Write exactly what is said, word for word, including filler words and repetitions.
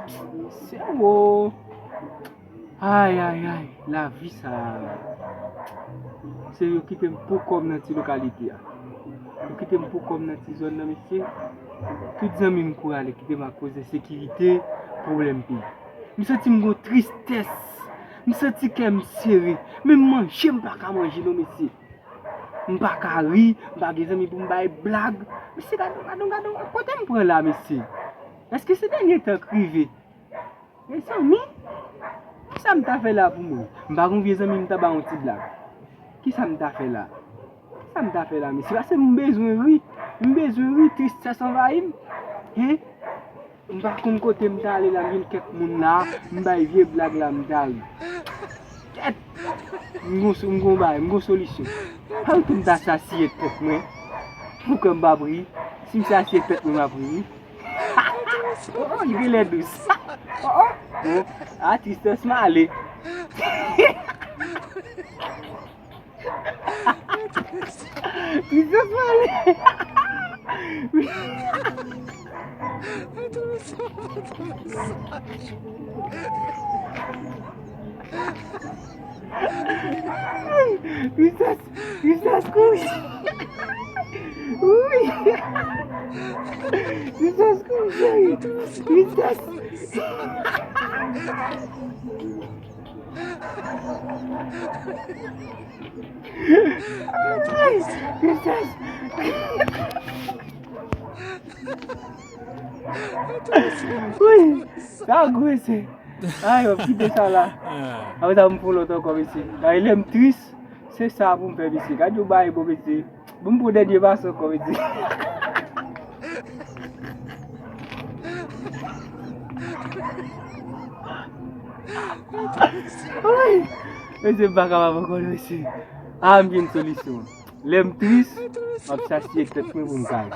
Mesye wo. Ay, ay, ay, lavi sa a. Se yo kite m pou kò m nan ti lokalite a. Yo kite m pou kò m nan ti zòn nan, mesye. Tout zanmi m kouri ale kite m akoz ensekirite, pwoblèm peyi. M santi m gon tristès. M santi kè m sere. Menm manje m pa ka manje non, mesye. M pa ka ri, m pa gen zanmi pou m bay blag. Mesye, gade, gade, gade, kote m pran la, mesye? Èske se dènye tan k rive? Mezanmi, kisa m ta fè la pou mwen? M pa gon vye zanmi m ta ba yon ti blag. Kisa m ta fè la? Kisa m ta fè la, mesye? Paske m bezwen ri. M bezwen ri, tristès anvayi m. Hen? M pa konn kote m ta ale la, m jwenn kèk moun la, m bay vye blag la, m ta ri. Kèt! M gon, m gon bagay, m gon solisyon. Pral tou m ta sasiye tèt mwen. Poukè m p ap ri? Si m sasiye tèt mwen, m ap ri wi. Oh, oh, li genlè dous. Oh, oh, oh. A, tristès m ale. Tristès m ale. Tristès, tristès kouri. Wi. Tristès kouri, cheri. Tristès. Tristès. Wi, sa gwo, mesye. Ay, yo, kite sa la. Apre sa, m fè lòt ankò, mesye. Ay, lè m tris, se sa pou m fè, mesye. Gade yon bagay bon, mesye. Bon, m pran dènye pase ankò, mesye. Ay, mesye, m pa kapab ankò, mesye. A, m gen solisyon. Lè m tris, m ap sasiye tèt mwen pou m ka ri.